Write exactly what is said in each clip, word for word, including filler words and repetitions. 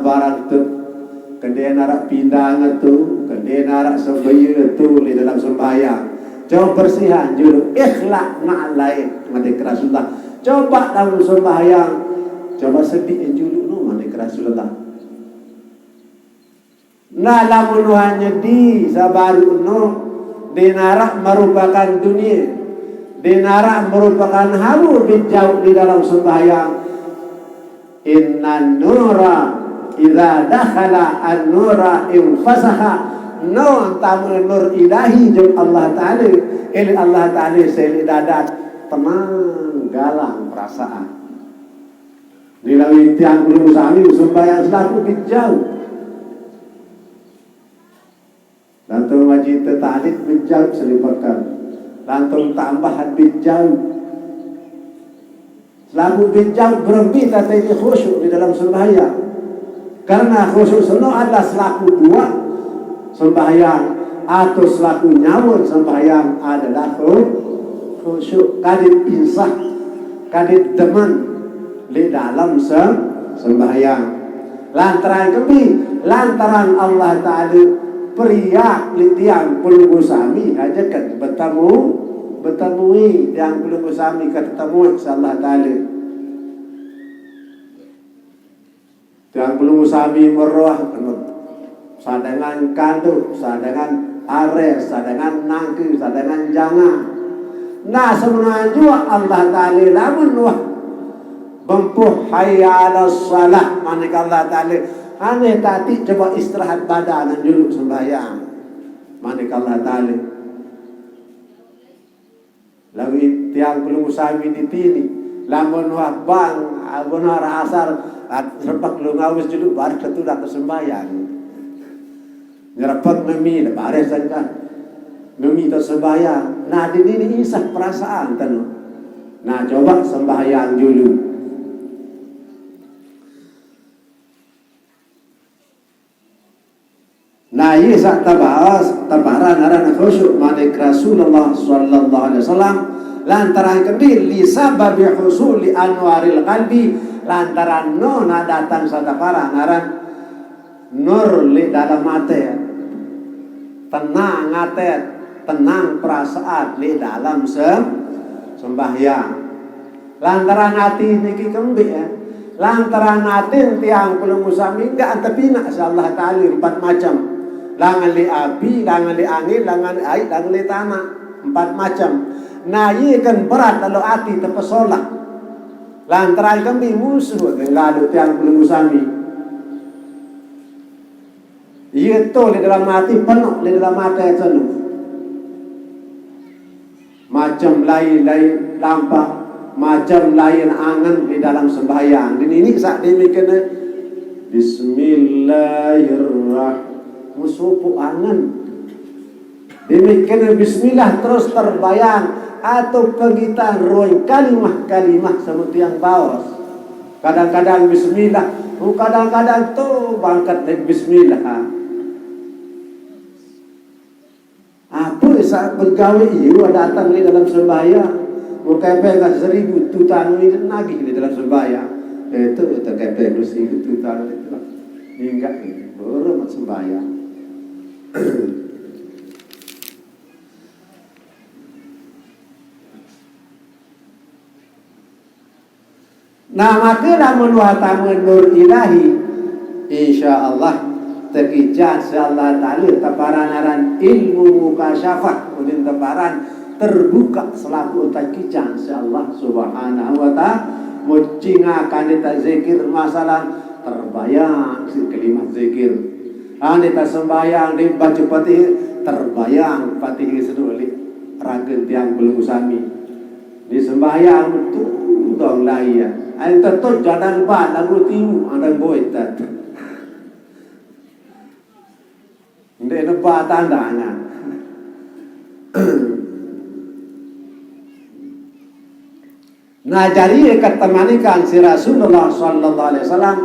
Barang tu, kende narak pindang tu, kende narak sebaya tu di dalam sembahyang. Coba bersihan julu, ikhlas nak lain, manik Rasulullah. Coba dalam sembahyang, coba sedih julu no, manik Rasulullah. Nah, lamun wah nyedi sabaru no, di narak merupakan dunia, di narak merupakan hawa bijau di dalam sembahyang. Inna nura idza dakhala an-nura infasaha. No, tamu nur ilahi jeung Allah Ta'ala. Ili Allah Ta'ala seli dadat tenang galang perasaan. Dilawi tiang kulo sami sembahyang selaku bijau. Lantung ngaji tetalit bijau selipakan. Lantung tambahan bijau. Selaku bijau berembi tata ini khusyuk di dalam sembahyang. Karena khusyuk seno adalah selaku dua sembahyang atau selaku nyawa sembahyang adalah khu-, khusyuk. Kadit insah, kadit demen di dalam sem-, sembahyang. Lantaran kembi, lantaran Allah Ta'ala periak li tiang pelunggu sami haja kan betemu, betemui tiang pelunggu sami ka tetemu si Allah Ta'ala. Tiang pelunggu sami meroh sadangan kanduk, sadangan ares, sadangan nangki, sadangan jangan. Nah, sebenarnya juga Allah Ta'ala lamun wah bempuh hayya 'alas shalah, manik Allah Ta'ala. Aneh tadi coba istirahat badan dulu sembahyang. Manik Allah Ta'ala. Lawi tiang pelunggu sami di tini. Lamun wah bang, abun wah asar, at-, sepak lu ngawis dulu, baru ketulah ke sembahyang. Nyerepek ngemi, baris sangka. Ngemi tu sembahyang. Nah, di nini isah perasaan tanu. Nah, coba sembahyang dulu. Nah, iya sak tabaos, taparan aran khusyuk manik Rasulullah sallallahu alaihi wasallam, lantaran kembi li sababi husuli anwaril qalbi, lantaran no na datang sataparan aran nur li dalam ate, tenang ate, tenang perasaan li dalam sem-, sembahyang. Lantaran ati niki kembe, ya. Lantaran ati tiang pelunggu sami enggak ante pinak si Allah Ta'ala empat macam. Langan li api, langan li angin, langan li air, langan li tanah. Empat macam. Nah, iya kan berat lalu ati tepesolah. Lantaran kembi musuh lalu tiang pelunggu sami. Iya tu di dalam ati penuh, di dalam ati penuh. Macam lain-lain lampak, macam lain angan di dalam sembahyang. Di nini sak demi kena Bismillahirrahmanirrahim. Musuh angan. Demi kena bismillah terus terbayang atau pengitan ruang kalimah-kalimah sama tiang baos. Kadang-kadang bismillah, oh, kadang-kadang tu bangkat naik bismillah. Apa saat pegawai iya datang di dalam sembahyang? Mau kepeng ka seribu tutang ini nagih di dalam sembahyang. Itu kita kepeng ka seribu tutang itu. Hingga ini baru mat sembahyang. Nah, maka lamun wah tama nur ilahi, insya Allah tekican si Allah Ta'ala teparan aran ilmu mukasyafah, ulin teparan terbuka selaku tekican si Allah Subhanahu wa Ta'ala. Mucinga kandita zikir masalah terbayang si kalimat zikir. Andita sembahyang dibaca Fatihah terbayang Fatihah sedulik raga tiang belum sami. Di sembahyang tu dong laya. Ai tetut jadang ba lagu timu adang boy tat. Ndek neba tandangan. Nah, jadi kata manikan si Rasulullah sallallahu alaihi wasallam,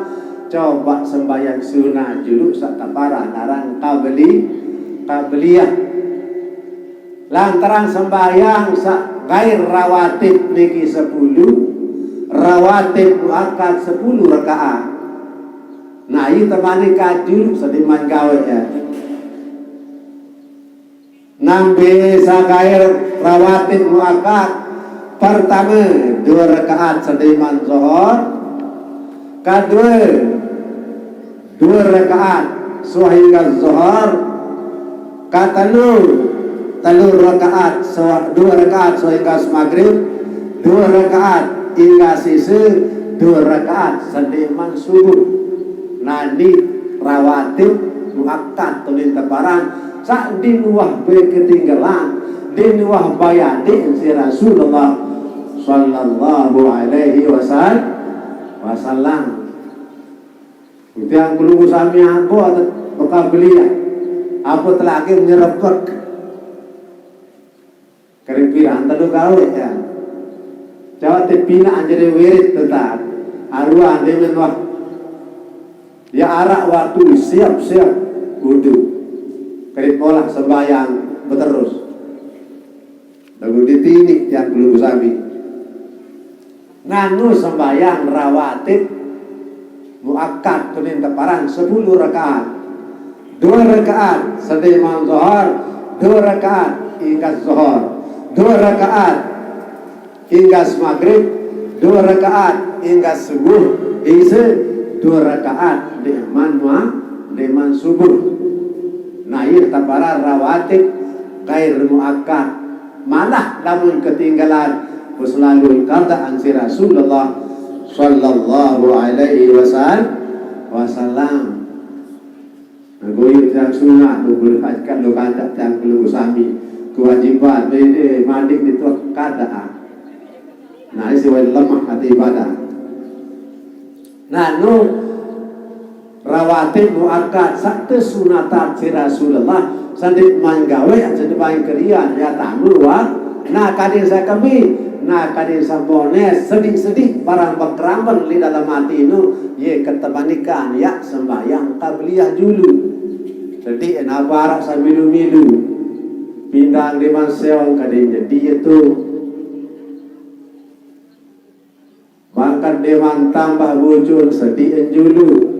coba sembahyang sunat julu sak taparan aran qabli, qabliyah. Lantaran sembahyang sa-, gair rawatib niki sepuluh, rawatib muakkad sepuluh rakaat. Nah, iye temani kaju sediman gawe ya. Nambe sagair rawatib muakkad. Pertama, dua rakaat sediman zuhur. Kedua, dua rakaat sehingga zuhur. Katelu, telu rakaat, se-, dua rakaat sehingga maghrib, dua rakaat hingga sise, dua rakaat sediman subuh. Nani rawatib muakkad tulin teparan, sak din wah be ketinggalan, din wah bayadin si Rasulullah sallallahu alaihi wasal-, wasallam. Tiang pelungguh sami ambo atau bekal belia. Apa telaki menyerepek. Keripiran telu gawe ya. Jawa te pina jadi wirid tetap. Aruan dia menwah. Ya arak waktu siap-siap wudu. Kerip olah sembahyang beterus. Lalu ditini tiang pelungguh sami. Nganu sembahyang rawatib muakkad tunin teparan sepuluh rakaat. Dua rakaat sediman zuhur, dua rakaat hingga zuhur, dua rakaat hingga maghrib, dua rakaat hingga subuh, ise dua rakaat deman ma-, deman subuh. Nah, iye teparan rawatib gair muakkad. Malah lamun ketinggalan, ku selalu kata ansi Rasulullah sallallahu alaihi wasal-, wasallam. Nah, goyo tiang sunat, lu boleh hajikan lu kandak tiang pelungguh sami. Kewajiban, bede, mandik itu kada. Nah, isi wan lemah hati ibadah. Nah, nu rawatib muakkad, satu sunatan si Rasulullah, sandi manggawe, sandi main kerian, ya tamu wa, nah, kadin sakami, nah, kadin sabones, sedih-sedih, barang berkeramben di dalam hati nu, ye ketemanikan, ya sembahyang qabliyah julu. Sedih, ena barak samilu-milu. Pindang di manseong kadin jadi itu. Mangkat dewan tambah bujur sedih julu.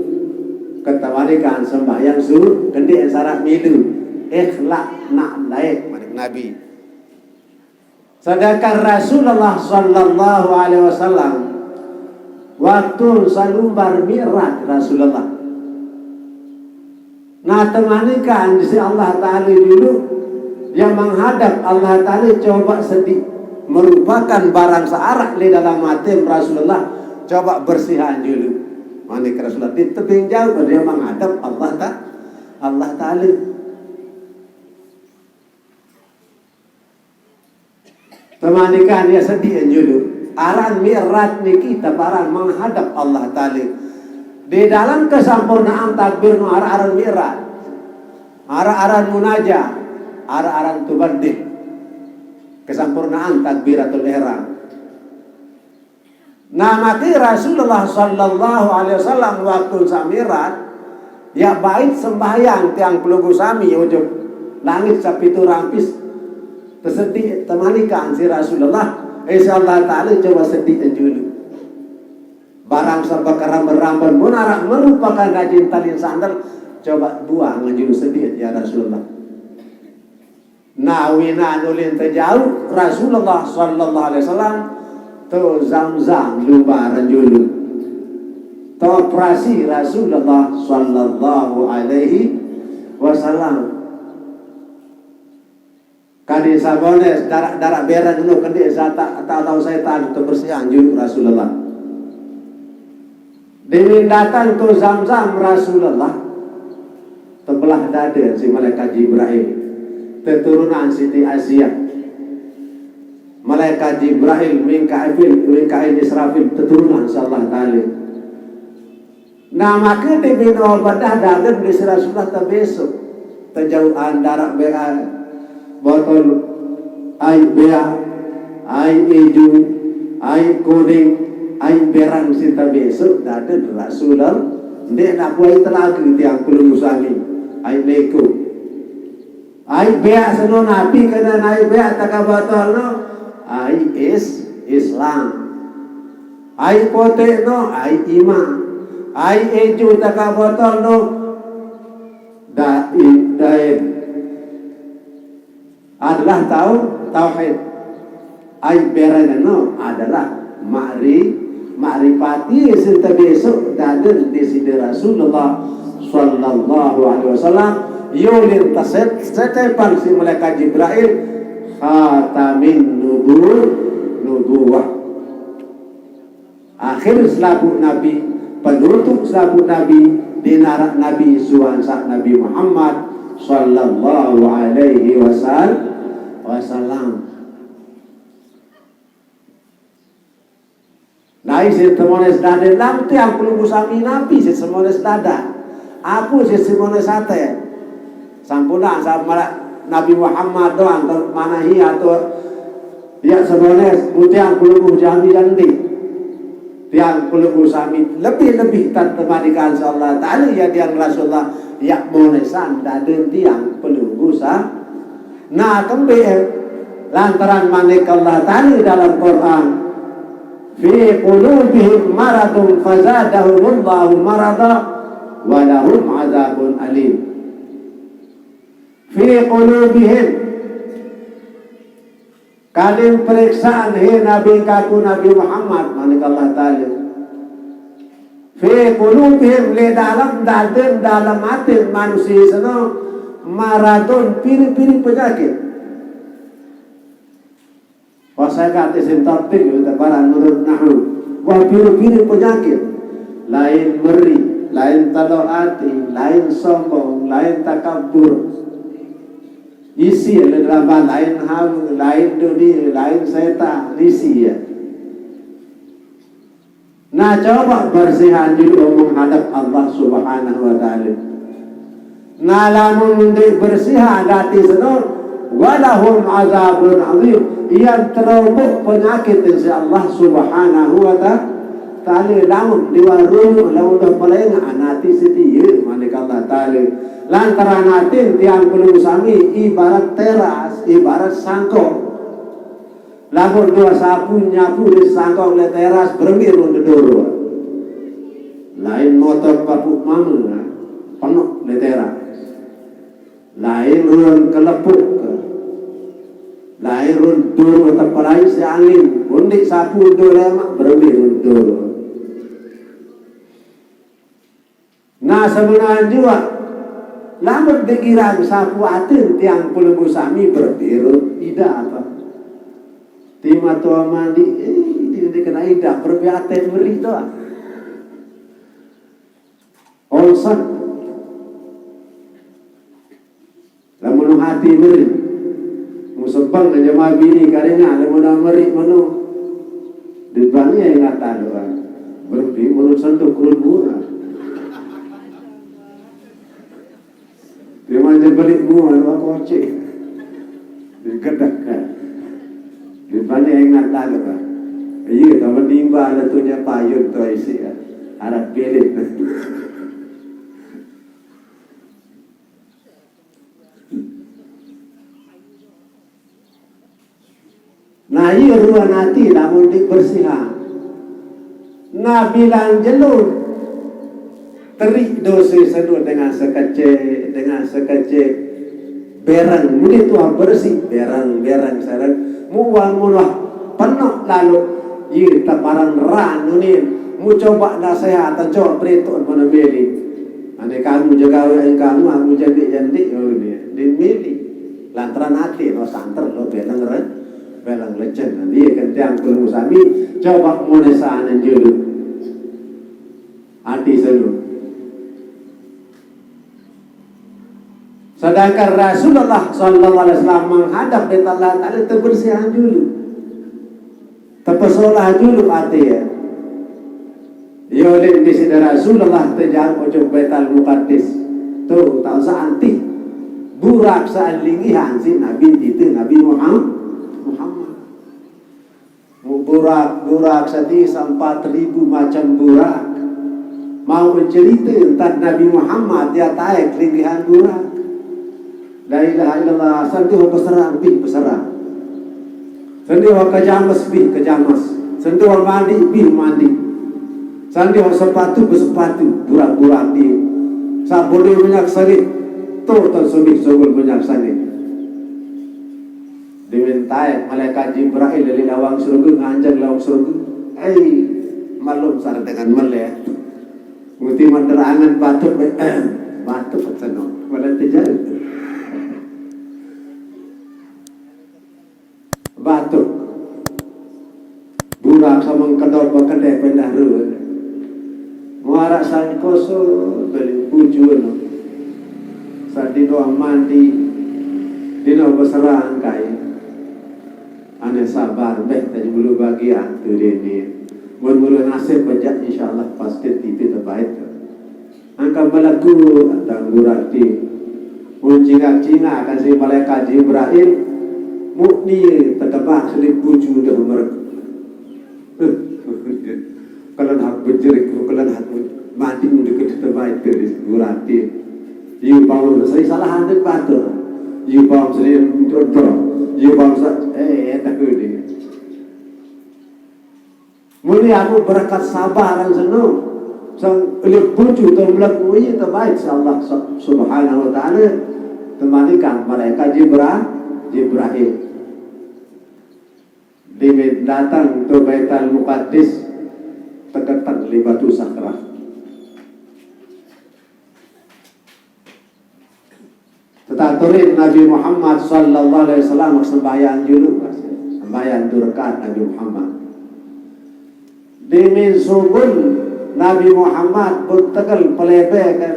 Ketawalikan sembahyang su, kendi sarak milu. Ikhlas nak laik, manik Nabi. Sedangkan Rasulullah sallallahu alaihi wasallam waktu salumbar mi'raj Rasulullah. Nah, temanikan di si Allah Ta'ala dulu, yang menghadap Allah Ta'ala coba sedih. Merupakan barang searak di dalam hati Rasulullah, coba bersihan dulu. Manik Rasulullah, di tebing jauh dia menghadap Allah Ta-, Allah Ta'ala. Temanikan ya sedih julu. Aran mi'raj niki teparan menghadap Allah Ta'ala. Di dalam kesempurnaan takbir nu aran mi'raj. Aran-aran munajat. Aran-aran tubandih. Kesempurnaan takbiratul ihram. Nah, maka Rasulullah sallallahu alaihi wasallam waktu sami'raj, ya bait sembahyang tiang pelungguh sami ujung langit sapitu rampis. Tesedih temanikan si Rasulullah, insya Allah Ta'ala coba sedih julu. Barang sampai keramben-ramben, mun arak merupakan rajin talin sandal, coba buang julu sedih ya Rasulullah. Nah, wina nulin tejauh Rasulullah sallallahu alaihi wasallam tu Zamzam lumbar julu. Tu operasi Rasulullah sallallahu alaihi wasallam. Kadi sabones darak-darak bereng nu kendi zata atau setan tu bersihan julu Rasulullah. Dewi datang tu Zamzam Rasulullah. Tebelah dada si malaikat Jibril. Teturunan Siti Asia. Malaikat Jibril, Mikail, Mikail Israfil teturunan si Allah Ta'ala. Nah, maka di bina bedah dada di si Rasulullah tebeso. Tejauhan darak bea botol ai bea, ai ijo, ai kuning, ai berang si tebeso dada Rasulullah. Ndek nak buai telaga tiang pelungguh sami. Ai leko. Ai bea seno napi kena ai bea taka botol no. Ai is Islam. Ai pote no, ai iman. Ai eju taka botol no. Dai, dai. Adalah tau, tauhid. Ai bereng no adalah ma'ri-, ma'rifati sing tabeso daden di side Rasulullah sallallahu alaihi wasallam. Yo lin taset, setepan si malaikat Jibril, khatamin nubu-, nubuwah. Akhir selapuq nabi, penutuq selapuq nabi, dinaraq nabi suwan saq Nabi Muhammad sallallahu alaihi wasal-, wasallam. Nabi siq semones dade, lam tiang pelungguh sami nabi siq semones dada. Aku siq semones ate. Sampunang saq maraq Nabi Muhammad doang, atau manahi atau ya semones, mu tiang pelungguh jami dan ndi. Tiang pelungguh sami lebih-lebih tan temadikan Allah Taala ya tiang Rasulullah ya monesan dade tiang pelungguh sa-, Nah, kembeq? Lantaran manik Allah Taala dalem Quran, "Fi qulubihim maradun fazadahumullahu marada wa lahum adzabun alim." Fi qulubihim. Kali periksaan, he Nabi kaku Nabi Muhammad, manik Allah Taala. Fi qulubihim, leq dalem daden, dalem atin manusie seno, maradun, pire-pire penyakit. Wasakat isim tabdil, teparan menurut nahwu. Wah, pire-pire penyakit. Lain meri, lain telo ati, lain sombong, lain takabur. Isi leq dalem lain hawe, lain dunie, lain setan, isi ya. Nah, coba bersihan juluq menghadap Allah Subhanahu wa Ta'ala. Nah, lamun ndeq bersihan ati seno, walahum azabun azim, iyan teromboq penyakit siq Allah Subhanahu wa Ta-, Ta'ala. Lamun liwat runguq, lamun udah pelengaq ati setie, manik Allah Ta'ala. Lantaran atin tiang pelungguh sami ibarat teras, ibarat sangkok. Lamun due sapu nyapu leq sangkok leq teras, berembe ruen dedoro. Lain motor papuq mame, penoq leq teras. Lain ruen kelepuk. Lain ruen doro tepelai siq angin. Mun ndeq sapu endo lemaq, berembe ruen doro. Nah, semenan juaq, lamun pikiran sapu atin tiang pelungguh sami berembe ruen idah apa? Timaq toaq mandi, eh, ndeq kene idah, berembe aten meri toaq. Onsen. Lamun ati meri, musebeng jemaah bini karingan, lamun meri meno. Dibani ingat doang. Berembe menurut sentuh kerun murah. Dia manja beli mua dua kocek. Digedak kan. Dibani ingat doang. Iya, kalau menimba ada tu nya payun tu isi ya. Arab bilik. Nah, ie ruen ati lamun ndeq bersihan. Nah, bilang jelo teriq dose seno dengan sekecek, dengan sekecek. Bereng, muni tuah bersih, bereng, bereng, sereng. Muah mulah penoq lalo. Ie teparan ran unin. Mu coba nasehat, coba perintah mana beli. Ane kamu jaga wean kamu, aku jandik-jandik, oh, ini. Din mili. Lantaran ati lo santer lo beleng re-, beleng lecen. Ie kentiang pelungguh sami, coba monesan julu. Ati selu. Sedangkan Rasulullah sallallahu alaihi wasallam menghadap Baitallah Taala tebersihan julu. Tepesolah julu ate ye. Ye olih Deside Rasulullah tejauq ojok Baitul Muqaddas. Tu, taoq saq antih. Burak saq linggihan siq Nabi kite, Nabi Muham-, Muhammad. Burak, burak sedi sampat ribu macem burak. Mau mencerite entan Nabi Muhammad, ye taek linggihan burak. La ilaha illallah, sentuh beserang, bih beserang. Sentuh kejames, bih kejames. Sentuh mandi, bih mandi. Sandi orang sepatu bersepatu, burak-burak di. Sabun dia banyak sani. Tu tan sumik sugul banyak sani. Dimintai malaikat Jibril dari lawang surga, nganjang lawang surga. Ai, malum sar dengan melek. Muti manderangan batuk, be-, batuk senang. Wala terjadi. Batuk. Burak sama kedok bakende pindah rue. Muara sangkoso beli bujun. Sadino mandi. Dino beserang kai. Ane sabar, beh, tadi bulu bagian tu dini. Mun mulu nasib bajak, insyaallah pasti tipi terbaik. Angka balaku, antang gurati. Mun cingak-cingak kan si malaikat Jibril, mukni terdebak selip bucu dah mereka. Kalau nak berjerik, kalau nak mati, udah kena terbaik ke di gurati. You bau saya salah ada batur. You bau saya jodoh. You bau sa-, eh, tak dia. Muli aku berkat sabar dan senang. Sang oleh bucu tu melaku, iya terbaik, insyaallah, subhanahu wa ta'ala. Temanikan malaikat Jibra-, Jibril. Dimin datang tu Baitul Muqaddis, tegetan li batu sakrah. Tetaturin Nabi Muhammad sallallahu alaihi wasallam sembahyang julu, sembahyang durkat Nabi Muhammad. Dimin sugun Nabi Muhammad pun tegal pelebe ke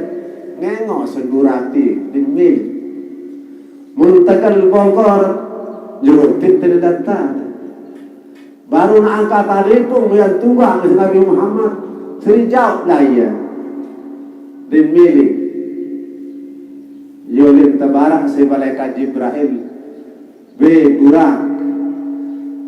ngengo segurati dimin. Mun tegal bongkor, jurupit tidak datang. Baru nak angkat talipung yang tunggang Nabi Muhammad, seri jawab lah iya. Dimin. Yolin tebarak si malaikat Jibril. Be burak.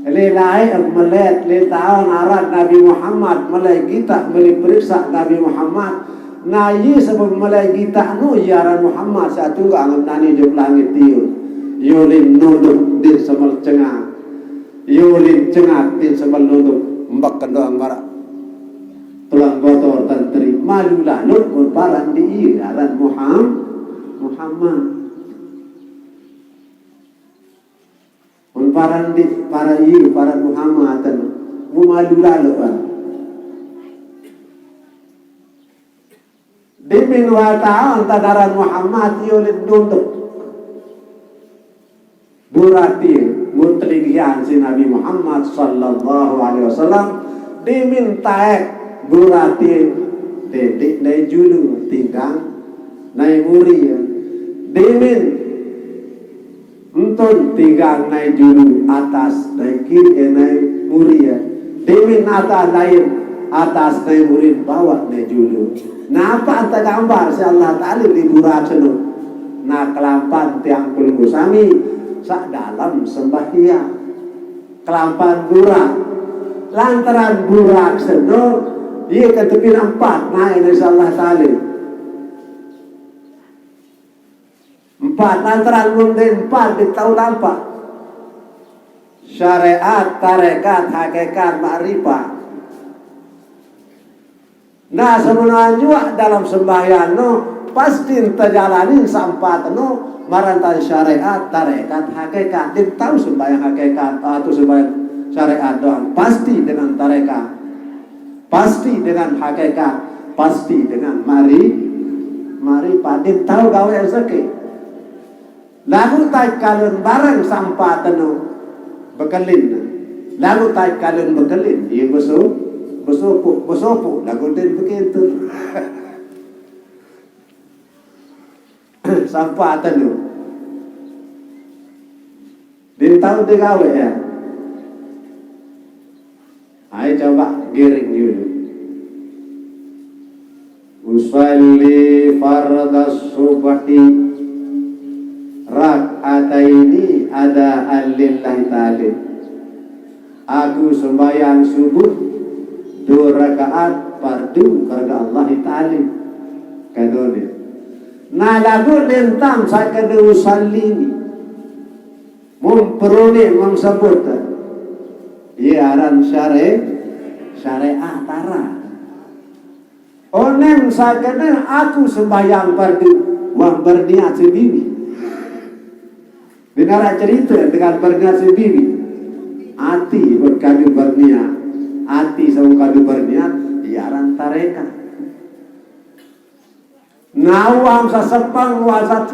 Le lai melet, le taon aran Nabi Muhammad, melai kita, melai periksa Nabi Muhammad. Na yi sebab melai kita nu yi aran Muhammad, sa tunggang nani jok langit tiu. Yolin nunduk di semal cengah. Yolin cengah di semal nunduk. Mbak kendang marak. Tulang botol tantri. Malu lalu mun paran di yi aran Muham-, Muhammad. Mun paran di, paran yi, paran Muhammad, tan. Mu malu lalu, kan. Dimin wataon tanaran Muhammad, yolin nunduk. Burati, mun telingihan si Nabi Muhammad sallallahu alaihi wasallam, dimin taek burati, dedik nai julu, tinggang nai muri. Dimin Entun tinggang nai julu atas nai kiri, eh, nai muri ya. Dimin atas lain, atas nai muri, bawah nai julu. Napa anta gambar si Allah Ta'ala di burak seno? Na kelampan tiang pelunggu sami, sak dalam sembahyang. Kelampan burak. Lantaran burak seno, iya ke tepi empat nai nai si Allah Ta'ala. Empat, lantaran mun de empat di tau lampak. Syariat, tarekat, hakikat, makrifat. Nah, sebenarnya juga dalam sembahyang no, pasti terjalanin sampat no, marantan syariat, tarekat, hakikat. Di tau sembahyang hakikat, atau sembahyang syariat doang. Pasti dengan tarekat. Pasti dengan hakikat, pasti dengan mari, mari padin tau gawe rezeki. Lagu tai kalun bareng sampa tenu bekelin. Lagu tai kalun bekelin, iya besu, besupu, besupu, lagu din begitu. Sampa tenu. Din tau digawe ya. Ai coba giring dulu. Usalli fardas subhi rak'ataini adaan lillahi ta'ala. Aku sembahyang subuh dua rakaat fardu karena Allah Ta'ala. Kanone. Nah, lagu lentang saya kena usalli ni. Mun perune mun sebut. Iya aran syare-, syariat aran. Onem sakene aku sembahyang fardu, wah berniat sebibi. Dengar cerita dengan berniat sebibi. Ati berkadu berniat. Ati sama kadu berniat, iaran tarekat. Nawam sasepang wasat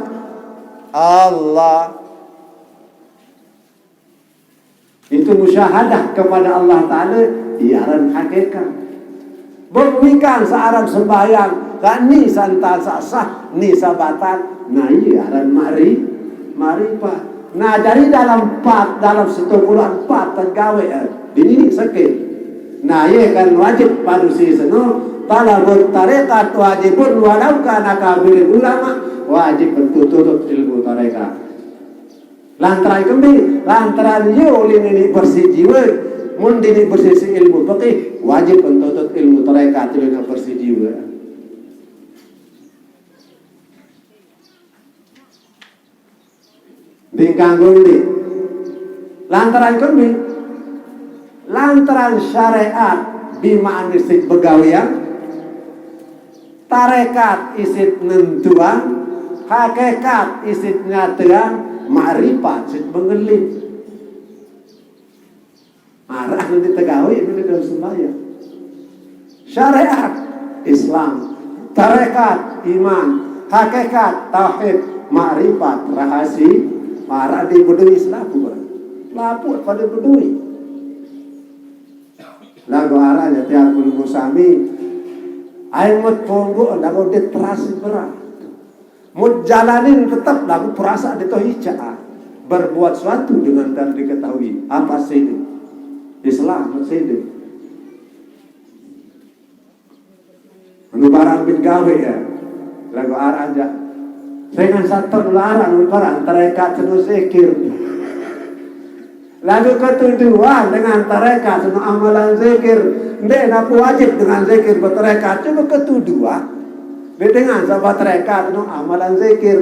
Allah. Itu musyahadah kepada Allah Ta'ala, iaran hakikat. Bek wikan searan sembahyang, kan ni santa sasah, ni sabatan, nah iaran mari, marifat. Nah, jadi dalam empat, dalam satu bulan empat tergawe, eh, di ini sakit. Nah, ia kan wajib pada si seno, talabut tarekat wajibun walau kana kabirin ulama, wajib bertutup ilmu tarekat. Lantaran kembi, lantaran yo ulin ini bersih jiwa, mun dini bersih si ilmu fikih, wajib untuk ilmu tarekat ulin bersih jiwa. Dingkang gundi. Lantaran kembi, lantaran syariat bima anisik begawian, tarekat isit nentuan, hakikat isit nyatean, makrifat isit mengelit. Arah nanti tegawe itu di dalam sembahyang. Syariat Islam, tarekat iman, hakikat tauhid, makrifat rahasi, arah di bedui selaku. Lapuk pada bedui. Lagu arahnya tiap minggu sami. Aing mut punggu lagu deterasi berat. Mut jalanin tetap lagu perasaan itu hijau. Berbuat suatu dengan dan diketahui apa sih itu. Islam sih itu. Anu barang bin gawe ya. Lagu arah aja. Dengan satu larang anu barang tarekat senu zikir. Lalu ketuduhan dengan tarekat senu amalan zikir. Ndek napu wajib dengan zikir bertarekat. Cuma ketuduhan. Di dengan sahabat tarekat senu amalan zikir.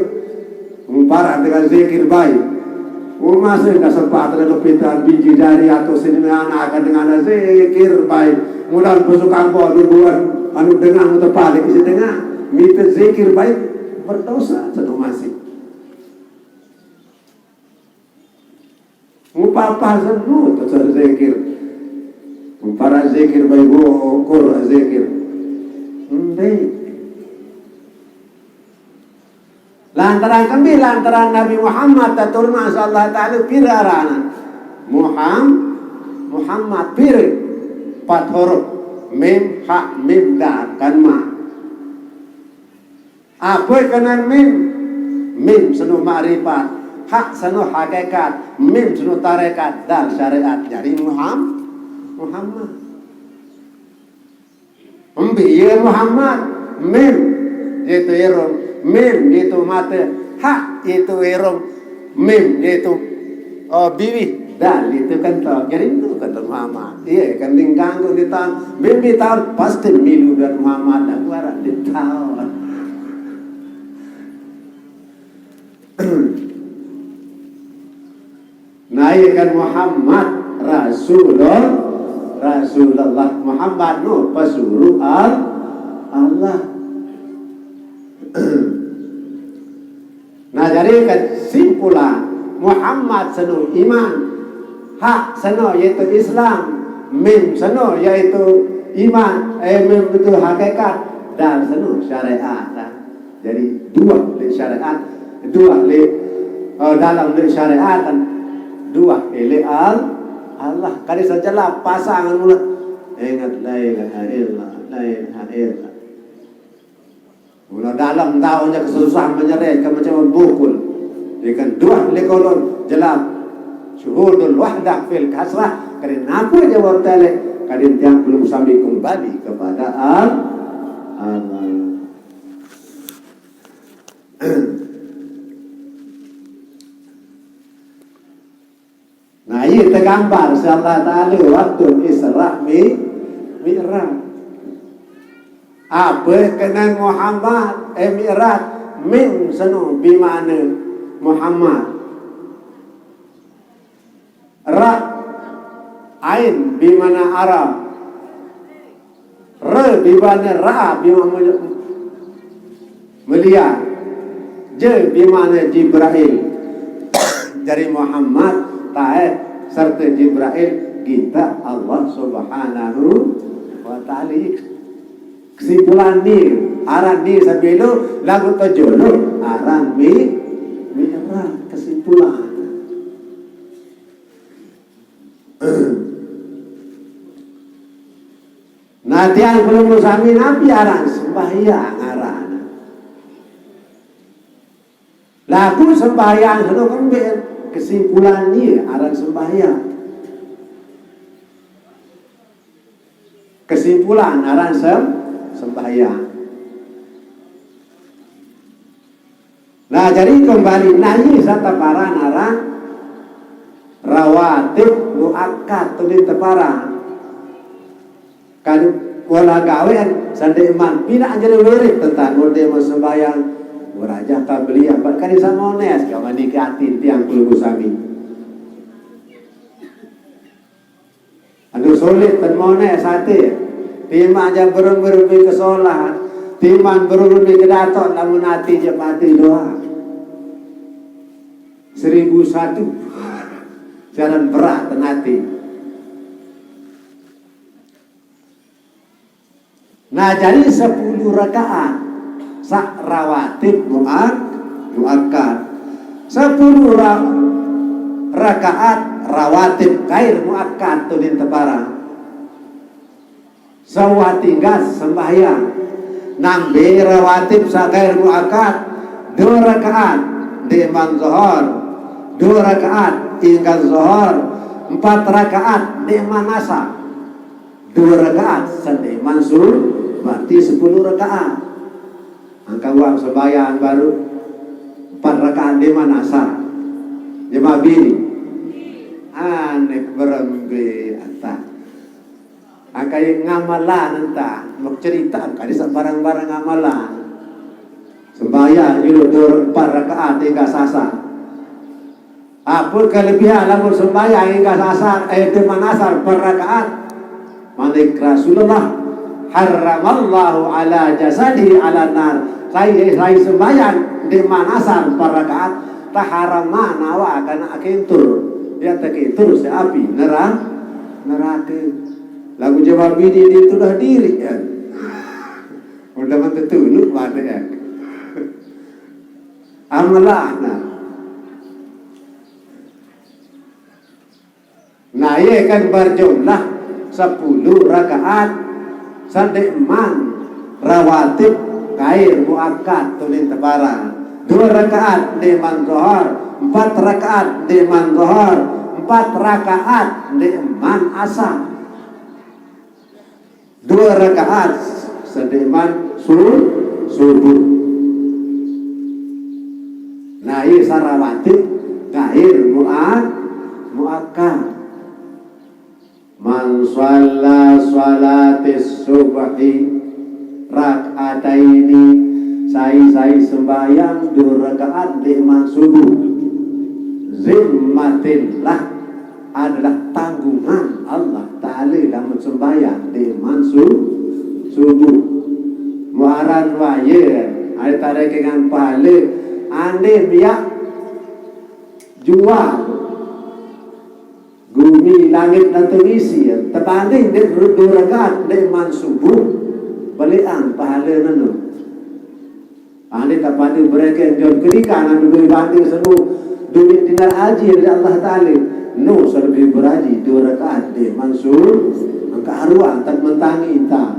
Barang dengan zikir baik. Umasih kesempatan kepitan biji jari atau sini anak akan dengan zikir baik. Mudah besok kampung duluan anu dengan muter balik isi dengan. Minta zikir baik berdosa satu masih. Ngupapah senu tutur zikir. Para zikir baik ukur zikir. Ndek. Lantaran kembi, lantaran Nabi Muhammad taturun Allah Ta'ala pira arana. Muham, Muhammad pira. Empat huruf. Mim, ha, mim, dal, kan ma. Apa kenan mim? Mim senu makrifat, ha senu hakikat, mim senu tarekat, dal syariat. Jadi Muham-, Muhammad. Embi ya Muhammad, mim yaitu irung, mim yaitu mata, ha yaitu irung, mim yaitu, oh, biwih, dal itu kentok. Jadi itu kentok Muhammad. Iya, kan dingkang tu di tahun, mim di tahun pasti milu dan Muhammad dan warang di tahun. Nah, iya kan Muhammad Rasulullah, Rasulullah Muhammad nu pesuruh Al-, Allah. Nah, jadi kesimpulan Muhammad senu iman, ha senu yaitu Islam, mim senu yaitu iman, eh, mim itu hakikat, dal senu syariat. Jadi dua le syariat, dua le, eh, dalam le syariat, dua le al-, Allah. Kali sajalah pasangan mula. Ingat la ilaha illa, la ilaha illa. Mula dalam tahunya kesusahan menyeret ke macam bukul. Ikan dua le kolon jelas. Syuhudul wahdah fil kasrah. Kali naku jawab tele. Kali tiang belum sampai kembali kepada al-, Allah. Nah, iya tergambar si Allah Ta'ala waktu Isra Mi-, Mi'raj. Apa kenan Muhammad, eh, Mi'raj, mim senu bimana Muhammad. Ra, ain bimana Arab. Re bimane ra bimane mulia. Je bimane Jibril. Jari Muhammad tae serte Jibril gita Allah Subhanahu wa Ta'ala. Kesimpulan ni, aran ni sabelo lagu tojolo aran mi, mi aran kesimpulan. Nah, tiang pelungguh sami napi aran sembahyang aran. Laku sembahyang seno kembe kesimpulan ni aran sembahyang. Kesimpulan aran sem, sembahyang. Nah, jadi kembali nahi sataparan aran rawatib muakkad tu di teparan. Kan wala gawean sande iman pina anjali wirid tentang ngode sembahyang waraja qabliyah, bahkan di samones kamani ke ati tiang pelungguh sami. Anu sulit ten mones ati. Timan ja berembe-rembe ke solah. Timan berembe ke dato lamun ati je mati doa. Seribu satu. Jalan berat ten ati. Nah, jadi sepuluh rakaat sak rawatib muak, muakkad. Sepuluh ra, rakaat rawatib gair muakkad tu din teparan. Sawah tinggal sembahyang. Nambe rawatib sak gair muakkad. Dua rakaat di man zohor. Dua rakaat ingkang zohor. Empat rakaat di man asar. Dua rakaat sande man su, berarti sepuluh rakaat. Angka uang sembahyang baru empat rakaat di man asar. Jemaah bini. Aneh berembe anta. Angka ngamalan anta. Mau cerita angka di sembarang-barang ngamalan. Sembahyang dulu dur empat rakaat hingga sasar. Apa kelebihan lamun sembahyang hingga sasar, eh, di man asar per rakaat? Manik Rasulullah, "Harramallahu ala jasadi ala nar." Sai, sai sembahyang di man asar per rakaat, taharaman awak kana akintur. Ya takintur si api neraka. Neraka. Lagu jawab ini dituduh diri ya. Udah mah tetuluk mana ya. Amalah nah. Nah, ye kan berjumlah sepuluh rakaat sande man rawatib gair muakkad tunin teparan. Dua rakaat di man zohor, empat rakaat di man zohor, empat rakaat di man asar. Dua rakaat sande man su, subuh. Nah, iya sarawatib gair muak, muakkad. Man shalla shalatis subhi rak'ataini, sai-sai sembahyang dua rakaat di man subuh. Zimmatillah adalah tanggungan Allah Ta'ala lamun sembahyang di man su, subuh. Muaran waya, ai tarekengan pahala, ande miak jual. Gumi langit nantu isi, tebanding dek dua rakaat dek man subuh, belian pahala nenu. Ahli tapati mereka yang jauh kerikan anu dua banding senu duit dinar aji dari Allah Ta'ala. No, selebih beraji dua rakaat dek man su, angka haruan tak mentangi ta.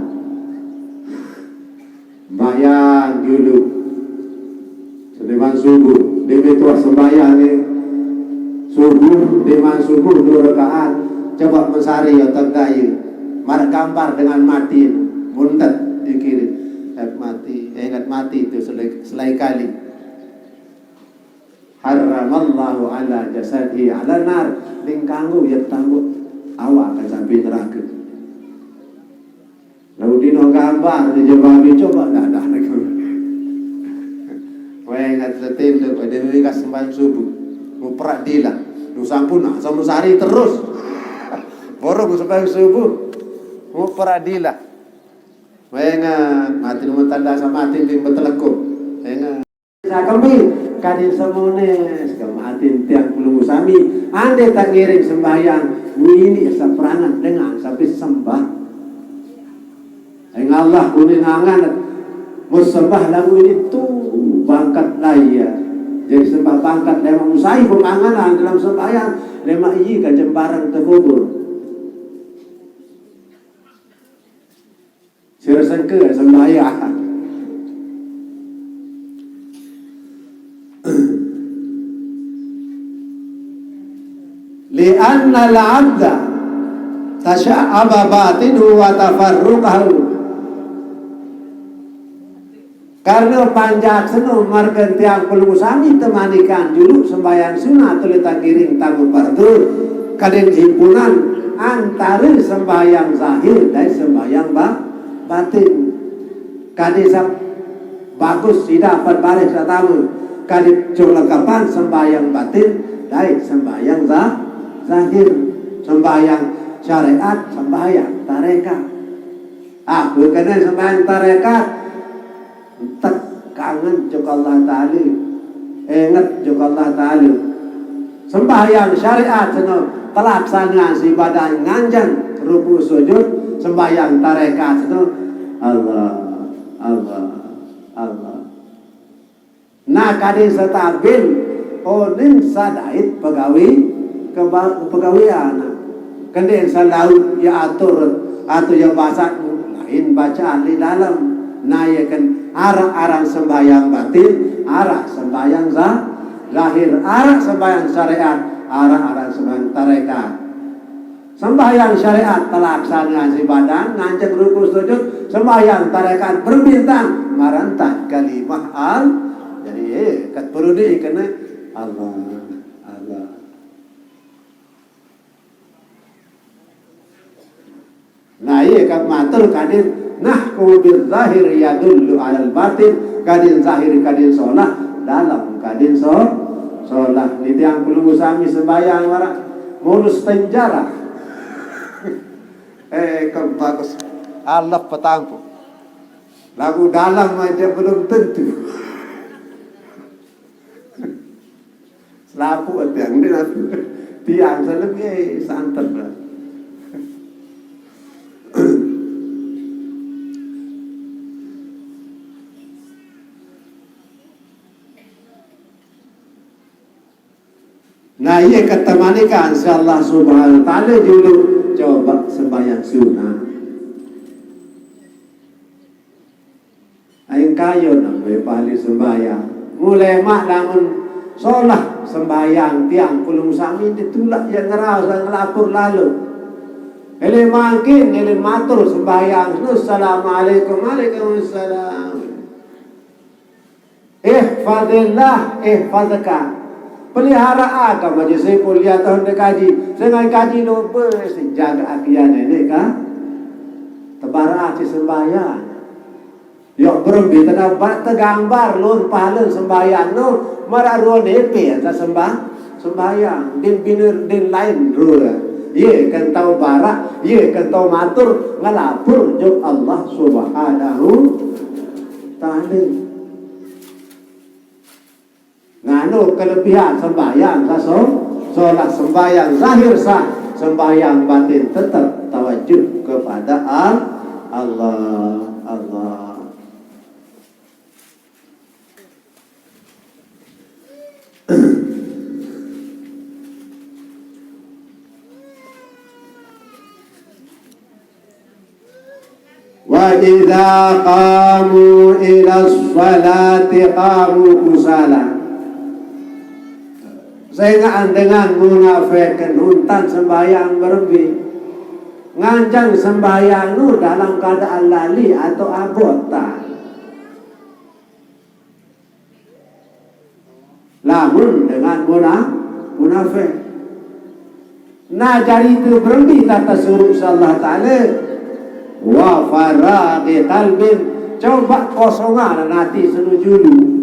Sembahyang dulu. Seniman subuh. Dia betul sembahyang ni. Subuh, seniman subuh dua rakaat. Coba mesari otak daya. Mar gambar dengan mati. Mundet di kiri. Ingat mati, eh, ingat mati itu selai, selai kali. Harramallahu ala jasadi ala nar. Dingkanggu ya tangguh. Awak akan sampai neraka. Lalu dino gambar di Jababi coba dah dah. Wah, ingat setin tu, dia mereka sembahyang subuh. Mau peradilan. Lu sampun nah, sama sehari terus. Baru mau sembahyang subuh. Mau peradilan. Wenga, mati numa tanda sama mati bing betelekuk. Wenga. Sakembe, kadin semones, kematin tiang pelunggu sami, ande tak ngiring sembahyang, wini seperangan dengan sampai sembah. Eng Allah kuning angan, mun sembah lagu ini tu bangkat laya. Jadi sembah bangkat lemak usai penganganan dalam sembahyang, lemak iya ka jembaran terkubur. Sira sengke sembahyang. Li'anna al-'abda tasha'aba batinuhu wa tafarruqahu. Karena panjak seno margen tiang pelunggu sami temanikan julu sembahyang sunat tuli takiring tamu fardu, kadin himpunan antara sembahyang zahir dan sembahyang ba-, batin. Kadin sab-, bagus sida pan bareh satama, kadin cung lengkapan sembahyang batin dan sembahyang za-, zahir, sembahyang syariat, sembahyang tarekat. Apa kena sembahyang tarekat? Entek kangen jok Allah Ta'ala. Inget jok Allah Ta'ala. Sembahyang syariat seno telaksanaan si badan nganjeng ruku sujud, sembahyang tarekat seno Allah, Allah, Allah. Nah, kadin stabil, onin sadait pegawi, keba-, pegawian. Kendin salaut ya atur, atur ya basat, lain bacaan di dalam. Nah, ya kan, arak-arak sembahyang batin, arak sembahyang za-, zahir, arak sembahyang syariat, arak-arak sembahyang tarekat. Sembahyang syariat telaksanaan si badan, nganceng ruku sujud, sembahyang tarekat berbintang, marantan kalimah al. Jadi, eh, kat perlu dikena Allah, Allah. Nah, iya, kat matur kadin, nah, kubir zahir yadullu alal batin, kadin zahir, kadin solah, dalam kadin so-, solah. Ni tiang pelunggu sami sembahyang warak, mulus penjara. Eh, kan bagus. Alap petampu. Lagu dalam aja belum tentu. Selapuq tiang ni, tiang selebih santet. Nah, iya kata malaikat, insyaallah subhanahu wa ta'ala julu coba sembahyang sunat. Aing kayo nang we pahli sembahyang. Mulai mak lamun solah sembahyang tiang kulung sami ditulak ya ngerasa ngelapur lalu. Ele mangkin, ele matur sembahyang. Assalamualaikum, waalaikumsalam. Ihfazillah, ihfazka. Pelihara agama je sepul dia tahun dekaji. Sengai kaji no be senjaga akia nenek ka. Tebara aci sembahyang. Yok berembe tena ba-, tegambar lun pahala sembahyang no, mara ruo nepe asa sembah-, sembahyang. Din biner, din lain ruo. Ye kentau barak, ye kentau matur, ngelapur jok Allah Subhanahu Ta'ala. Nganu kelebihan sembahyang sah so-, solat sembahyang zahir sah, sembahyang batin tetap tawajuh kepada Al-, Allah, Allah. Wa idza qamu ila sholati qamu kusala. Sehingga dengan munafik nuntan sembahyang berembe. Nganjang sembahyang nu dalam keadaan lali atau abot ta. Lamun dengan muna-, munafik. Nah, jari tu berembe tata suruh Allah Ta'ala. Wa faraghi qalbin. Coba kosongan ati senu julu.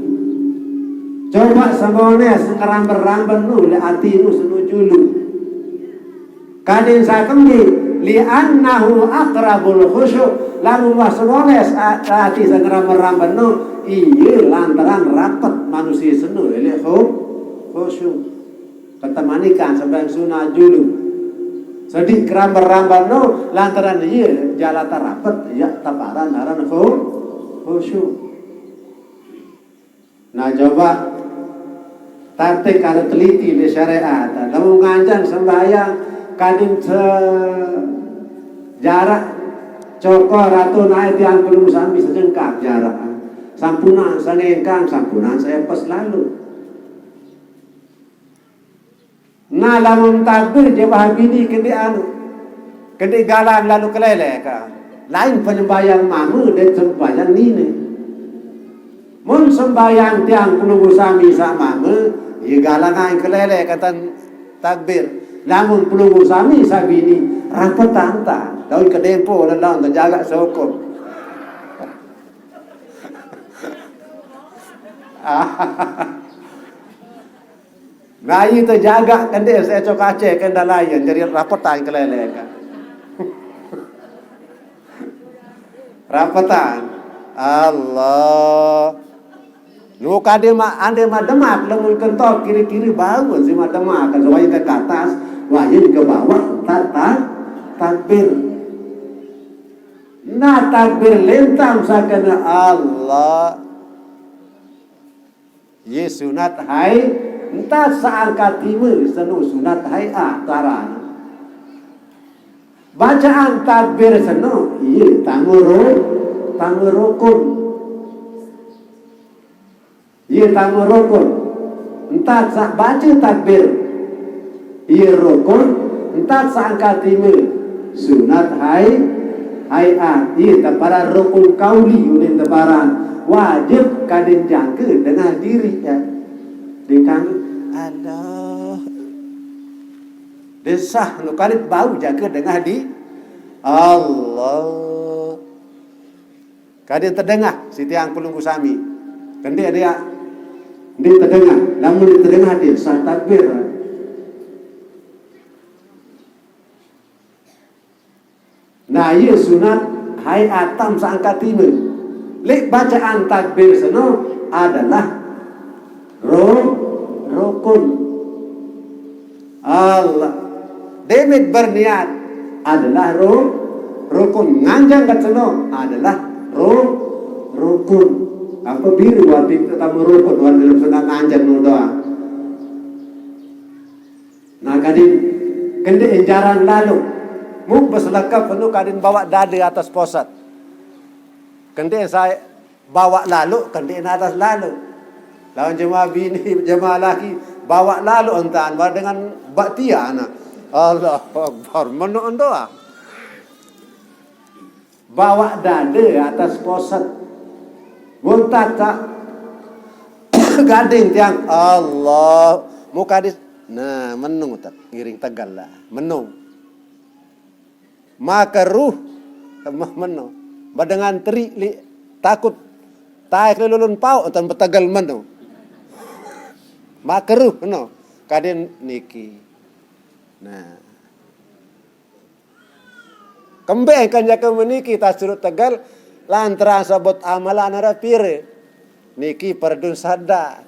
Coba semone sekeramben-ramben nu le ati nu senu julu. Kadin sakembe, Li'annahu aqrabul khusyu'. Lamun wah senoles a-, ati sangera merambeno, iye lantaran rapet manusia seno elek khu-, khusyu'. Ketemanikan sembahyang sunat julu. Sedi keramber-ramber no, lantaran iye jalata rapet, ya taparan aran khu-, khusyu'. Nah, coba tatik kalau teliti di syariat. Lamun nganjang sembahyang, kadin se-, jarak cokor atau naik tiang pelungguh sami sejengkal jarak. Sampunan sengengkang, sampunan seepes lalu. Nah, lamun takbir je bah bini kende anu, kende galang lalu kelele ka. Lain penyembahyang mame dan sembahyang nine. Mun sembahyang tiang pelungguh sami sa mame, ye galang ae kelele katan takbir. Lamun pelungguh sami sa bini, rapetan ta. Daun kedempo lalu terjaga sokong. Nah, itu jaga kende seco kace kenda lain, jadi rapetan kelele ka. Rapetan. Allah. Nu kade ma, ande ma demak, lamun kentok kiri-kiri bau, si ma demak, kan wayah ke atas, wayah ke bawah, tak, tak, takbir. Nah, takbir lentang sakana Allah. Ye sunat hai, entat saangkat time seno sunat hai ah tarana. Bacaan takbir seno, iye tangoro-, tangorokon. Iye tangorokon. Entat sa baca takbir. Iye rokon, entat saangkat time. Sunat hai, hai ah. Iye teparan rokon kauli unin teparan. Wajib kadin jangke dengah diri ya. Dikang Allah. Desah nu kalit bau jangke dengah di Allah. Kadin tedengah si tiang pelungguh sami. Kende dia. Di tedengah. Lamun di tedengah dia sah takbir. Nah, iye sunat hai atam saangkat time. Lek bacaan takbir seno adalah ro-, rokon. Allah. Demit berniat adalah ro-, rokon. Nganjang kat seno adalah ro-, rokon. Apa biru wati tetamu rokon, wati dalam seno nganjang no doa. Nah, kadin kende enjaran lalu. Muk beselekep penuh kadin bawa dade atas posat. Kende saya bawa lalu, kende atas lalu. Lawan jemaah bini, jemaah laki, bawa lalu entan, bawa dengan baktia, nah. Allahu Akbar, meno doa. Bawa dade atas posat. Gontak tak gading tiang. Allah. Mukadis. Nah, meno tak. Ngiring tegal lah. Meno. Makruh. Temah meno. Badengan teri li takut. Taek lelulun pau, tan betegal meno. Makruh, no. Kadin niki. Nah. Kembe kan jaka meniki tasurut tegal, lantaran sebut amalan ara pire. Niki perdun sadat.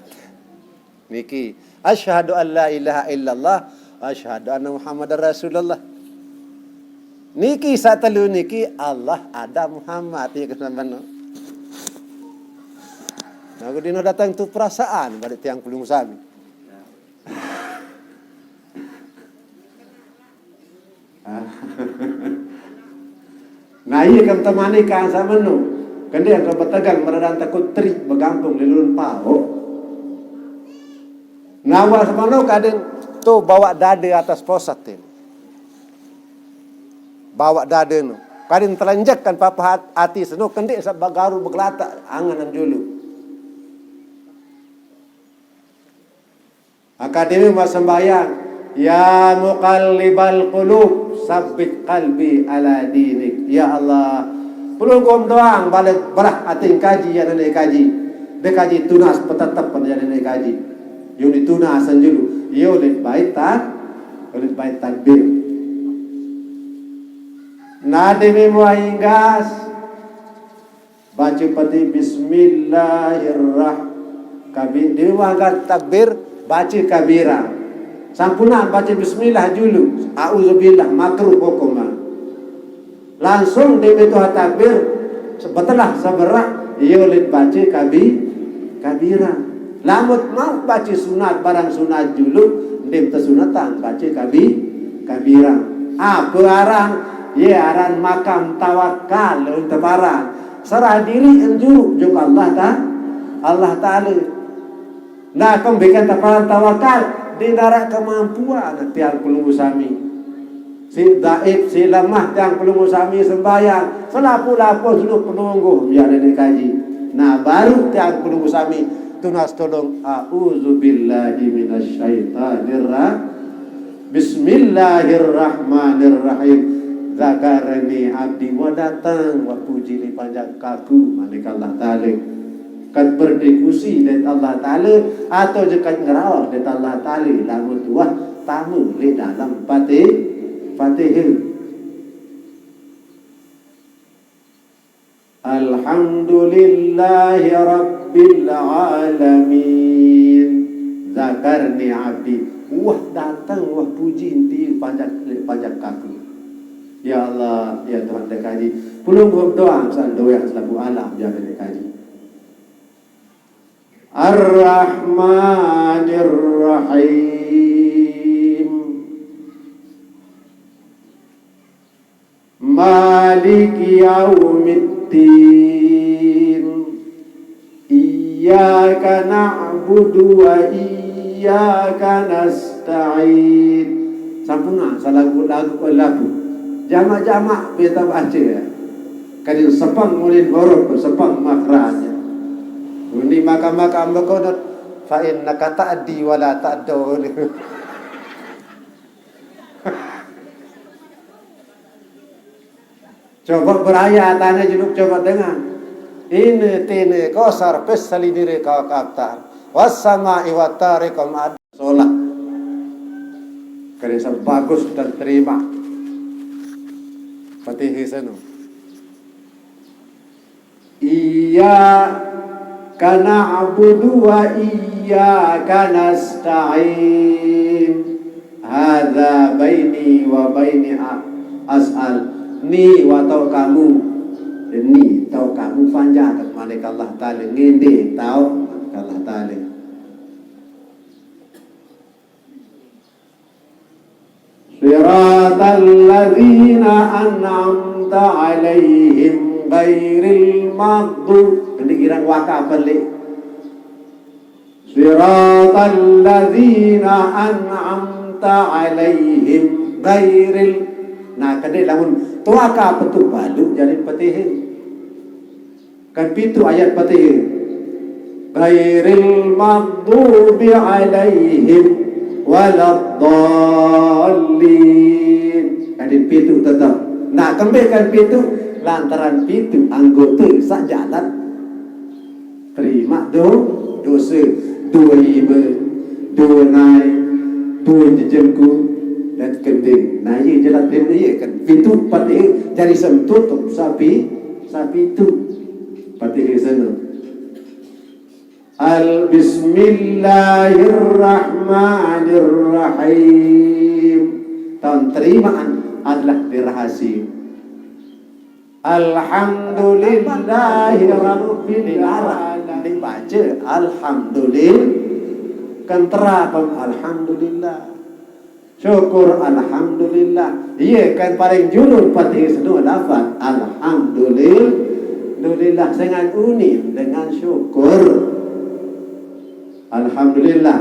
Niki, asyhadu an la ilaha illallah, asyhadu anna Muhammadar Rasulullah. Niki satelu niki Allah ada Muhammad, ya kan, benar. Nah, dino datang tu perasaan balik tiang pelungguh sami. Nah, iye kan temani kan sameno. Kende yang betegal meredan takut teri begampung di lulun pao. Ngawa sameno kadin tu bawa dade atas posat tin. Bawa dade no. Kadin telenjek kan papa hat-, ati seno kende sa bagaru begelatak angan julu. Akademi ma sembahyang, "Ya muqallibal qulub, sabbit qalbi ala dinik." Ya Allah, pelungguh doang balik berah ati kaji ya nenek kaji. De kaji tunas petetep pada ya nenek kaji. Yuni tunas anjulu. Yo lek bait tak, lek bait takbir. Nade me muah inggas, baca peti bismillahirrah-, kabi-, di muah inggas takbir, baca kabira. Sampunang baca bismillah julu, auzubillah, makruh hukumnya. Langsung di me tuah takbir, sebetelah seberak, iyo lin baca kabi-, kabira. Lamun mau baca sunat, barang sunat julu, ndim tesunatan baca kabi-, kabira. Apa aran? Ye aran makam tawakal, lawan teparan. Serah diri enjuk, juk Allah ta-, Allah Ta'ala. Nah, kembekan teparan tawakal, di darat kemampuan tiang pelungguh sami. Si daif, si lemah, tiang pelungguh sami sembahyang. Selapu-lapu seluruh pelungguh, biar nenek kaji. Nah, baru tiang pelungguh sami tunas tolong, "A'udzubillahi minasyaitonirra-, bismillahirrahmanirrahim. Zakarni abdi," wah datang, wah puji ni panjang kaku, manik Allah Ta'ala. Kan berdiskusi dengan Allah Ta'ala, atau je kan ngeraos dengan Allah Ta'ala, lamun tuah tamu di dalam Fatih-, Fatihah. Alhamdulillahi Rabbil Alamin. Zakarni abdi. Wah datang, wah puji inti panjak, panjak kaku. Ya Allah, ya Tuhan dekaji. Pulung hum doang, san doang selaku alam, ya dekaji. Ar-Rahmanir-Rahim. Maliki yaumiddin. Iyyaka na'budu wa iyyaka nasta'in. Sampun, ah, salagu-lagu, eh, lagu. Jamak-jamak beta baca, ya. Kadin sepang ulin huruf, sepang makhrajnya. Uni maka-maka mekonot, "Fa innaka ta'di wa la ta'du." Coba beraya tane juluk, coba dengar. Ini tini kosar pes salidire kau kaptar. Wassama iwatari kom ad-, sholat. Kerja bagus dan terima. Fatihah senu. Iyyaka na'budu wa iyyaka nasta'in. Hadza baini wa baini a-, as'al. Ni wa tau kamu. Ni tau kamu panjang, manik Allah Ta'ala. Ngende tau, manik Allah Ta'ala. Siratal ladzina an'amta 'alaihim ghairil maghdub. Ini girang waka pelik. Siratal ladzina an'amta 'alaihim ghairil. Nah, kene lamun tuaka petu balu jadi petihin. Kan pitu ayat Fatihah. Ghairil maghdubi 'alaihim waladdallin. Kan pitu tetap. Nah, kembe kan pitu? Lantaran pitu anggota sak jalan. Terima do-, dosa. Dua iba, dua nai, dua jejengku, dan kending. Nah, iya jalan terima iya kan. Pitu Fatihah jadi sem tutup sapi, sapi itu. Fatihah sana. Al-, Bismillahirrahmanirrahim. Tahun terimaan adalah di rahasia. Alhamdulillahi rabbil alamin. Dibaca alhamdulillah. Kan terapam alhamdulillah. Syukur alhamdulillah. Iya kan paling julur Fatihah seduh lafaz alhamdulillah. Alhamdulillah dengan unin, dengan syukur. Alhamdulillah.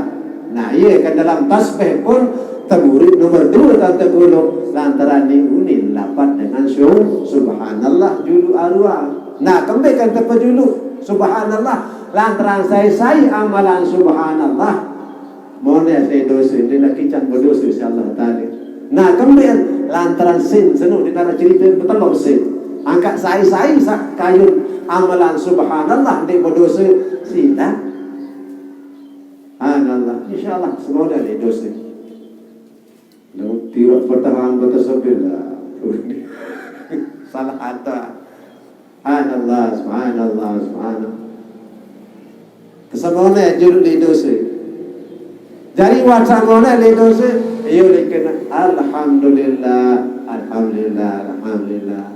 Nah, iya kan dalam tasbih pun temurid nomor dua tante gulung lantaran ni unin lapat dengan syu-, subhanallah julu arwah. Nah, kembe kan tepejulu subhanallah lantaran sai-sai amalan subhanallah. Mone saya dosa, dia lagi can berdosa si Allah Ta'ala. Nah, kembe lantaran sin, senu di dalam cerita betelur sin. Angkat sai-sai sak kayun amalan subhanallah di berdosa sila. Subhanallah. Insya Allah, semoga ada dosa. Lalu tiwak bertahan bertasabir lah. Salah ata. Subhanallah, subhanallah, subhanallah. Kesemone juluq leq dose. Jari wah semone leq dose, yo leq kene alhamdulillah, alhamdulillah, alhamdulillah.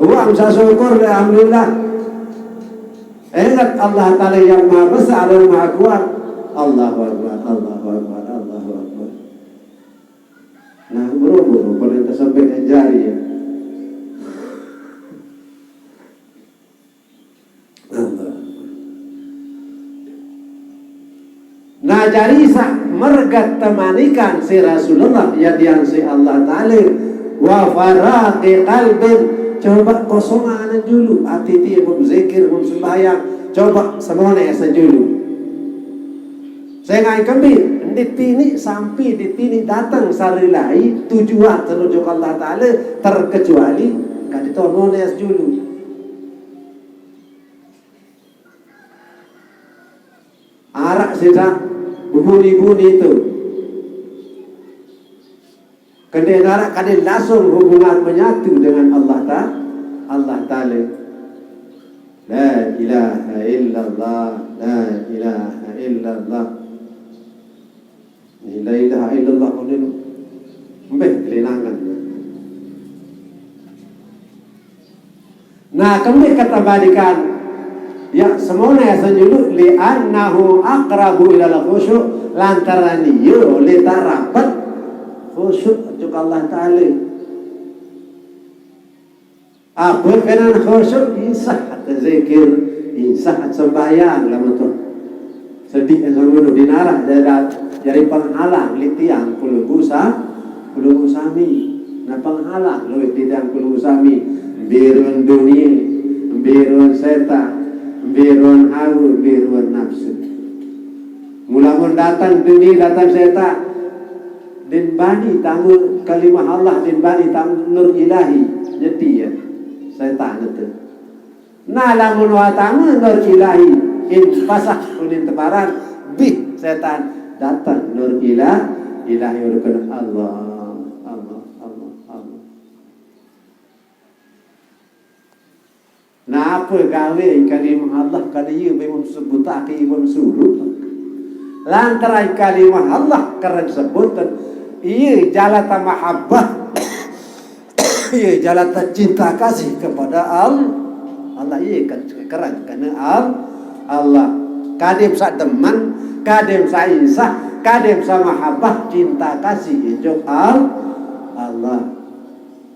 Wah saq syukur, alhamdulillah. Inget Allah Taala yang Maha Besar dan Maha Kuat. Allahu Akbar, Allahu Akbar, Allahu Akbar. Nah, buru-buru pade tesembeq jari, ya. Allah. Nah, jari saq merget temanikan siq Rasulullah, ya, tiang siq Allah Taala, wa faraghi qalbin, coba kosongan juluq ati tie mun zikir, mun sembahyang, coba semone sejuluq. Sengaq kembe, ditiniq sampi, ditiniq dateng sarilahi tujuan saq nuju Allah Taala, terkecuali kadi to mone sejuluq. Araq side bebuni-buni tu. Kene araq kade langsung hubungan menyatu dengan Allah Ta-, Allah Taala. La ilaha illallah, la ilaha illallah. La ilaha illallah, ngono. Mbeh kelinangan. Nah, kembe ketebalikan. Ya, semone sejuluq, li'annahu aqrabu ilal khusyuk, lantaran ie leq tarapet khusyuk ojok Allah Taala. Ape kenan khusyuk? Insah ate zikir, insah ate sembahyang, lamun to sediq saq ngono ndeq naraq jari penghalang leq tiang pelungguh sa-, pelungguh sami. Nah, penghalang lueq leq tiang pelungguh sami, mbe ruen dunie, mbe ruen setan, mbe ruen hawe, mbe ruen napsu. Mule mun dateng dunie, dateng setan, ndeqn bani tame kalimah Allah, ndeqn bani tame nur ilahi, nyedi ie setan ete. Nah, lamun wah tame nur ilahi, in pasah unin teparan, bih setan dateng nur ila-, ilahi, urukan Allah, Allah, Allah, Allah. Nape gawe kalimah Allah kade ie beng sebutake ie beng suruq? Lantaran kalimah Allah keren sebutan, ie jalata mahabbah, ie jalata cinta kasih kepada Al-, Allah, ie kan keren kene Al-, Allah. Kadem saq demen, kadem saq insah, kadem saq mahabbah, cinta kasih ojok Al-, Allah.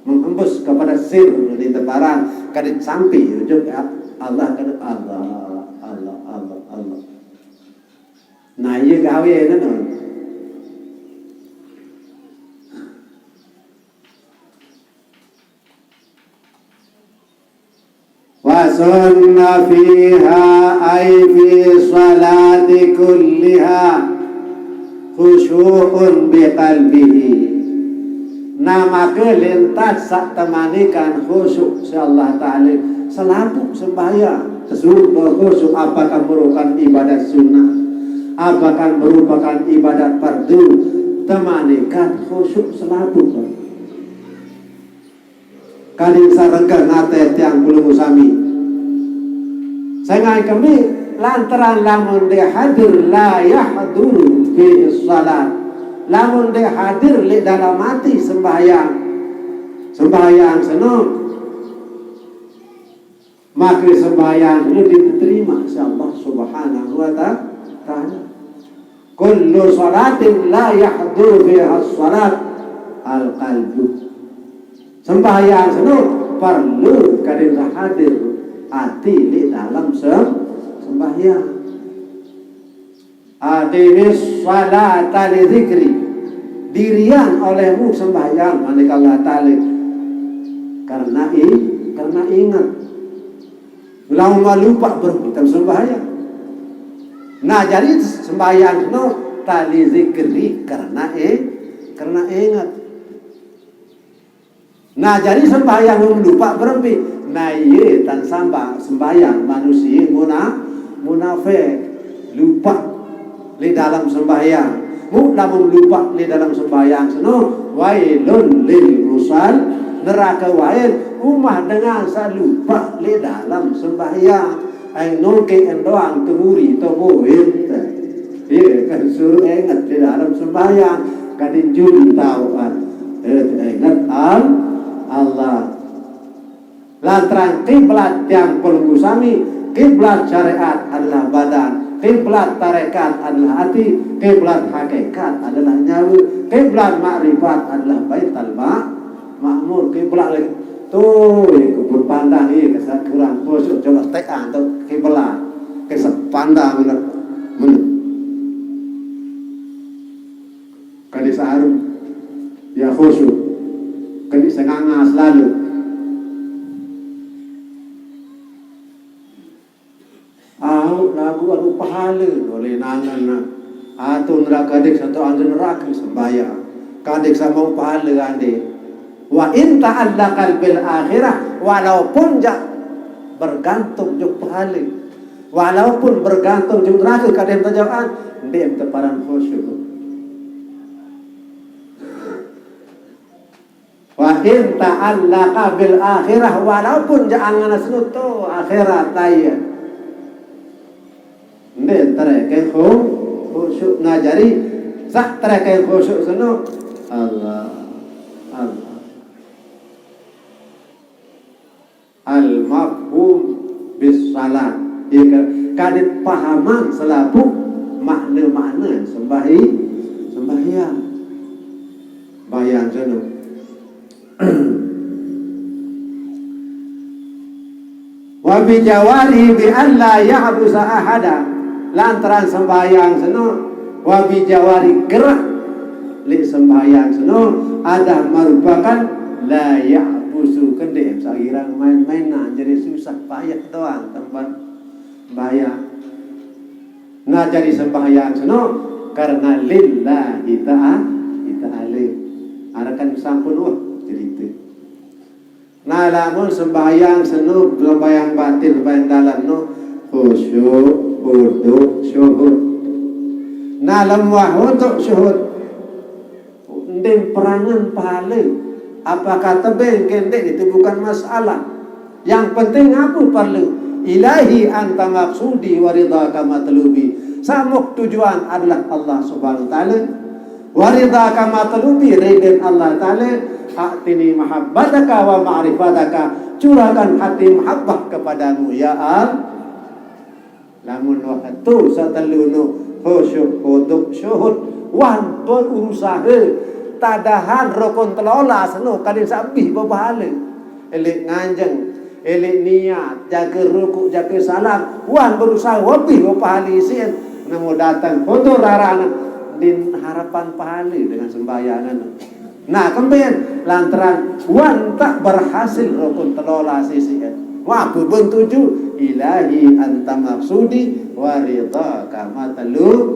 Mengembus kepada sir di teparan, kadit sampai ujung Allah, kadit Allah, Allah, Allah, Allah. Nah, ie gawe eno. Wa sunna fiha ay fi salati kulliha khusyu'un bi qalbihi. Nah, make lintas saq temanikan khusyuk siq Allah Taala selapuq sembahyang. Tesuruq khusyuk, apakah merupakan ibadat sunnah, apakah merupakan ibadat fardu, temanikan khusyuk selapuq. Kadin saq rengkeh ate tiang pelungguh sami. Sengaq kembe, lantaran lamun ndeq hadir, la yahduru fihi shalat. Lamun ndeq hadir leq dalem ati sembahyang, sembahyang seno, make sembahyang seno ndeq diterima siq Allah Subhanahu wa ta-, Ta'ala. Kullu shalatin la yahduru fiha shalat al-qalbu. Sembahyang seno perlu kadin saq hadir ati leq dalem sem-, sembahyang. Aqimis shalata li dzikri. Dirian olehmu sembahyang, manik Allah Taala, karena i-, karena inget. Lamun lupaq berembe tame sembahyang. Nah, jari sembahyang seno tali zikri karena e-, karena inget. Nah, jari sembahyang mun lupaq berembe, nah, ie tan sambah sembahyang manusie muna-, munafik, lupaq leq dalem sembahyang. Mu lamun lupaq leq dalem sembahyang seno, wailul lil musal-, Neraka wae, umah dengan saq lupaq leq dalem sembahyang. Aing nongke endoang temuri to boin. Iya kan, suruh inget leq dalem sembahyang. Kadin juli tauqan. Eh, inget Al-, Allah. Lantaran kiblat tiang pelungguh sami, kiblat syariat adalah badan, kiblat tarekat adalah ati, kiblat hakikat adalah nyawe, kiblat makrifat adalah Baitul Ma-, Makmur, kiblat lagi. Tuh, ye, kebun pandang, ye, kesak kurang khusyuk, coba tekan tuh kiblat. Kesak pandang, bener. Bener. Kadi saru, ya khusyuk. Kadi senganga selalu. Au lagu anu pahale oleh nangan na. Atun ra kadik satu ande neraka sembahyang. Kadik sama pahale ande. Wa in ta'allaqal bil akhirah, walaupun jaq bergantung juk pahale. Walaupun bergantung juk neraka kadem tajauan, ndeq teparan khusyuk. Wa in ta'allaqa bil akhirah, walaupun jaq angen senu to akhirat laie. Ndeq tereke khu-, khusyuk. Nah, jari saq tereke khusyuk senu, Allah, Allah. Al-mafhum bis salat. Ye ke-, kadit pahaman selapuq makne-makne sembahi-, sembahyang. Bayang seno. Wa bi jawari bi an la ya'busa ahada. Lantaran sembahyang seno, wa bi jawari gerak leq sembahyang seno, adah merupakan la ya'busu, kendeq saq girang main-main, nah, jari susah payah doang tempat sembahyang. Nah, jari sembahyang seno karena lillahi ta'a-, ta'ala. Arekan sampun, wah, cerite. Nah, lamun sembahyang seno, sembahyang batin, sembahyang dalem no, khusyuk, khudu, syuhud. Nah, lamun wah untuk syuhud, ndeq perangen pahale. Apakah tebeng ke ndeq, itu bukan masalah. Yang penting aku perlu, Ilahi anta maqsudi wa ridhaka matlubi. Samuk tujuan adalah Allah Subhanahu wa Ta'ala. Wa ridhaka matlubi, ridhen Allah Ta'ala, a'tini mahabbataka wa ma'rifataka, curahkan hati mahabbah kepadamu, ya Allah. Lamun waktu satelunu khusyuk, khudu, syuhud, wan berusahe tadahan rukun telolas no kadin saq bih bebahale. Eleq nganjeng, eleq niat, jage rukuk, jage salam, wan berusahe webih bebahale isin, nemu dateng kotor rarane, din harapan pahale dengan sembahyangan. Nah, kemben lantaran wan tak berhasil rukun telolas isiq. Wah, bebun tuju, Ilahi anta maqsudi wa ridhaka matlubi.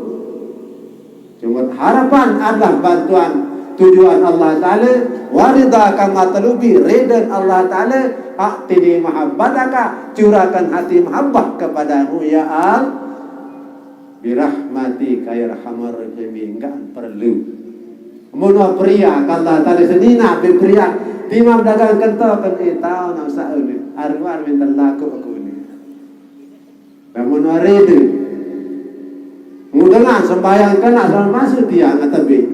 Cuma harapan adalah bantuan tujuan Allah Ta'ala, wa ridhaka matlubi, ridhen Allah Ta'ala, a'tini mahabbataka, curahkan hati mahabbah kepadamu, ya Allah. Birahmatika ya arhamar rahimin, ndeq perlu. Mun wah periak Allah Ta'ala senine, be periak, timaq dagang kentok, kan, eh, taun nang saq une, arwah minta laku aku ne. Lamun wah rede, mudengan sembahyang kena selama masuk tiang tebing,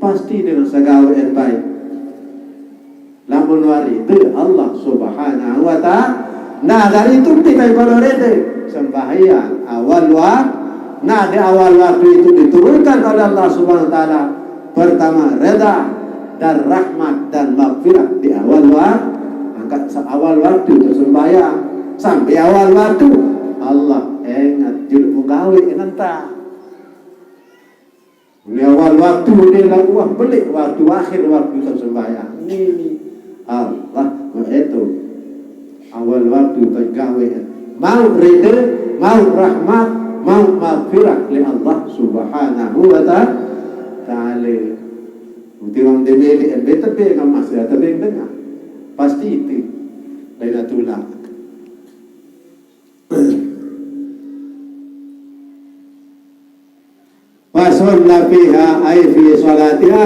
pasti dengan segawe en baik. Lamun wah ride Allah Subhanahu wa Ta'ala. Nah, dari itu kita ibadah ride. Sembahyang awal waktu. Nah, di awal waktu itu diturunkan oleh Allah Subhanahu wa Ta'ala. Pertama, reda dan rahmat dan maghfirah di awal waktu. Angkat se-, awal waktu itu sembahyang. Sampai awal waktu. Allah inget juluq pegawe nentang. Ni awal waktu ni laguq wah beleq waktu, akhir waktu tesembahyang. Ni Allah, nah, itu. Awal waktu tegawe. Mau rede, mau rahmat, mau maghfirah li Allah Subhanahu wa ta-, Ta'ala. Uti wong dewek embe tebeng, masih tebeng dengah. Pasti itu. Lailatul. Fasalla fiha, ay fi salatiha,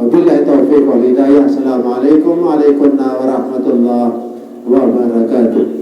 Wabillahi taufiq wal hidayah. Assalamualaikum warahmatullahi wabarakatuh.